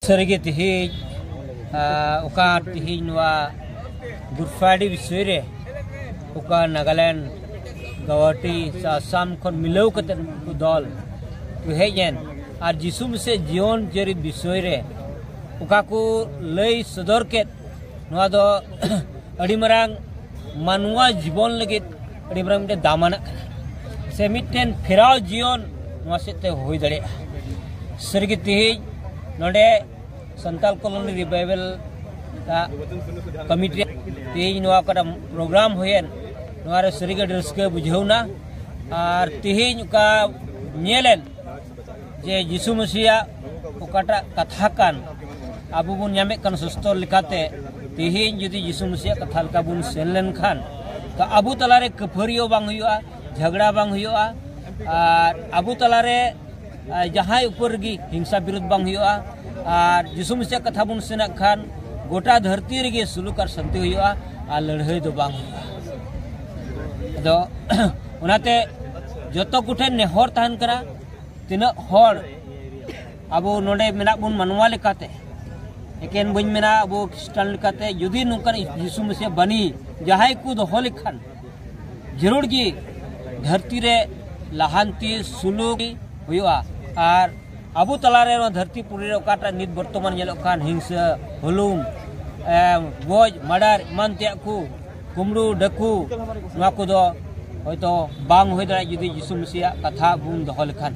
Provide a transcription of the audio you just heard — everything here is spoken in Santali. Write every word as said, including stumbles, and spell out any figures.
ᱥᱟᱹᱨᱤᱜᱮ ᱛᱮᱦᱮᱧ, ᱟ, ᱚᱠᱟ ᱛᱮᱦᱮᱧ ᱱᱚᱣᱟ Good Friday ᱵᱤᱥᱚᱭ ᱨᱮ ᱚᱠᱟ ᱱᱟᱜᱟᱞᱮᱱᱰ, ᱜᱟᱣᱦᱟᱴᱤ ᱥᱮ ᱟᱥᱟᱢ ᱠᱷᱚᱱ ᱢᱤᱞᱟᱹᱣ ᱠᱟᱛᱮ ᱱᱩᱠᱩ ᱫᱚᱞ ᱠᱚ ᱦᱮᱡ ᱮᱱ ᱟᱨ ᱡᱤᱥᱩ ᱢᱟᱹᱥᱤᱭᱟᱜ ᱡᱤᱭᱚᱱ ᱪᱟᱹᱨᱤᱛ ᱵᱤᱥᱚᱭ ᱨᱮ ᱚᱠᱟ ᱠᱚ ᱞᱟᱹᱭ ᱥᱚᱫᱚᱨ ᱠᱮᱫ, ᱱᱚᱣᱟ ᱫᱚ ᱟᱹᱰᱤ ᱢᱟᱨᱟᱝ ᱢᱟᱱᱣᱟ ᱡᱤᱵᱚᱱ ᱞᱟᱹᱜᱤᱫ ᱟᱹᱰᱤ ᱢᱟᱨᱟᱝ ᱢᱤᱫᱴᱮᱱ ᱫᱟᱢᱟᱱᱟᱜ ᱠᱟᱱᱟ, ᱥᱮ ᱢᱤᱫᱴᱮᱱ ᱯᱷᱮᱨᱟᱣ ᱡᱤᱭᱚᱱ ᱱᱚᱣᱟ ᱥᱮᱫ ᱛᱮ ᱦᱩᱭ ᱫᱟᱲᱮᱭᱟᱜᱼᱟ᱾ ᱥᱟᱹᱨᱤᱜᱮ ᱛᱮᱦᱮᱧ ᱱᱚᱰᱮ ᱥᱟᱱᱛᱟᱞ ᱠᱚᱞᱳᱱᱤ ᱨᱤᱵᱟᱭᱵᱮᱞ ᱠᱚᱢᱤᱴᱤ ᱛᱮᱦᱮᱧ ᱱᱚᱣᱟ ᱚᱠᱟᱴᱟᱜ ᱯᱨᱳᱜᱨᱟᱢ ᱦᱩᱭᱮᱱ, ᱱᱚᱣᱟ ᱨᱮ ᱥᱟᱹᱨᱤᱜᱮ ᱟᱹᱰᱤ ᱨᱟᱹᱥᱠᱟᱹ ᱵᱩᱡᱷᱟᱹᱣ ᱮᱱᱟ᱾ ᱟᱨ ᱛᱮᱦᱮᱧ ᱚᱠᱟ ᱧᱮᱞᱮᱱ ᱡᱮ ᱡᱤᱥᱩ ᱢᱟᱹᱥᱤᱭᱟᱜ ᱚᱠᱟᱴᱟᱜ ᱠᱟᱛᱷᱟ ᱠᱟᱱ, ᱟᱵᱚ ᱵᱚᱱ ᱧᱟᱢᱮᱫ ᱠᱟᱱ ᱥᱚᱥᱛᱚᱨ ᱞᱮᱠᱟᱛᱮ, ᱛᱮᱦᱮᱧ ᱡᱩᱫᱤ ᱡᱤᱥᱩ ᱢᱟᱹᱥᱤᱭᱟᱜ ᱠᱟᱛᱷᱟ ᱞᱮᱠᱟ ᱵᱚᱱ ᱥᱮᱱ ᱞᱮᱱᱠᱷᱟᱱ, ᱛᱚ ᱟᱵᱚ ᱛᱟᱞᱟᱨᱮ ᱠᱟᱹᱯᱷᱟᱹᱨᱤᱭᱟᱹ ᱵᱟᱝ ᱦᱩᱭᱩᱜᱼᱟ, ᱡᱷᱟᱜᱽᱲᱟ ᱵᱟᱝ ᱦᱩᱭᱩᱜᱼᱟ, ᱟᱨ ᱟᱵᱚ ᱛᱟᱞᱟᱨᱮ, ᱟ, ᱡᱟᱦᱟᱸᱭ ᱩᱯᱚᱨ ᱨᱮᱜᱮ ᱦᱤᱝᱥᱟ ᱵᱤᱨᱳᱫᱷ ᱵᱟᱝ ᱦᱩᱭᱩᱜᱼᱟ, ᱟᱨ ᱡᱤᱥᱩ ᱢᱟᱹᱥᱤᱭᱟᱜ ᱠᱟᱛᱷᱟ ᱵᱚᱱ ᱥᱮᱱᱟᱜ ᱠᱷᱟᱱ ᱜᱚᱴᱟ ᱫᱷᱟᱹᱨᱛᱤ ᱨᱮᱜᱮ ᱥᱩᱞᱩᱠ ᱟᱨ ᱥᱟᱱᱛᱤ ᱦᱩᱭᱩᱜᱼᱟ, ᱟᱨ ᱞᱟᱹᱲᱦᱟᱹᱭ ᱫᱚ ᱵᱟᱝ ᱦᱩᱭᱩᱜᱼᱟ᱾ ᱟᱫᱚ ᱚᱱᱟᱛᱮ ᱡᱚᱛᱚ ᱠᱚᱴᱷᱮᱱ ᱱᱮᱦᱚᱨ ᱛᱟᱦᱮᱱ ᱠᱟᱱᱟ, ᱛᱤᱱᱟᱹᱜ ᱦᱚᱲ ᱟᱵᱚ ᱱᱚᱰᱮ ᱢᱮᱱᱟᱜ ᱵᱚᱱ ᱢᱟᱱᱣᱟ ᱞᱮᱠᱟᱛᱮ, ᱮᱠᱮᱱ ᱵᱟᱹᱧ ᱢᱮᱱᱟ ᱟᱵᱚ ᱠᱷᱨᱤᱥᱴᱟᱱ ᱞᱮᱠᱟᱛᱮ, ᱡᱩᱫᱤ ᱱᱚᱝᱠᱟᱱ ᱡᱤᱥᱩ ᱢᱟᱹᱥᱤᱭᱟᱜ ᱵᱟᱹᱱᱤ ᱡᱟᱦᱟᱸᱭ ᱠᱚ ᱫᱚᱦᱚ ᱞᱮᱠᱷᱟᱱ, ᱡᱟᱹᱨᱩᱲ ᱜᱮ ᱫᱷᱟᱹᱨᱛᱤ ᱨᱮ ᱞᱟᱦᱟᱱᱛᱤ ᱥᱩᱞᱩᱠ ᱦᱩᱭᱩᱜᱼᱟ᱾ ᱟᱨ ᱟᱵᱚ ᱛᱟᱞᱟᱨᱮ ᱱᱚᱣᱟ ᱫᱷᱟᱹᱨᱛᱤ ᱯᱩᱨᱤ ᱨᱮ ᱚᱠᱟᱴᱟᱜ ᱱᱤᱛ ᱵᱚᱨᱛᱚᱢᱟᱱ ᱧᱮᱞᱚᱜ ᱠᱟᱱ ᱦᱤᱝᱥᱟᱹ, ᱦᱩᱞᱩᱢ, ᱮᱢ, ᱜᱚᱡ, ᱢᱟᱰᱟᱨ ᱮᱢᱟᱱ ᱛᱮᱭᱟᱜ ᱠᱚ, ᱠᱩᱢᱵᱽᱲᱩ, ᱰᱟᱹᱠᱩ, ᱱᱚᱣᱟ ᱠᱚᱫᱚ ᱦᱚᱭᱛᱚ ᱵᱟᱝ ᱦᱩᱭ ᱫᱟᱲᱮᱭᱟᱜᱼᱟ ᱡᱩᱫᱤ ᱡᱤᱥᱩ ᱢᱟᱹᱥᱤᱭᱟᱜ ᱠᱟᱛᱷᱟ ᱵᱚᱱ ᱫᱚᱦᱚ ᱞᱮᱠᱷᱟᱱ᱾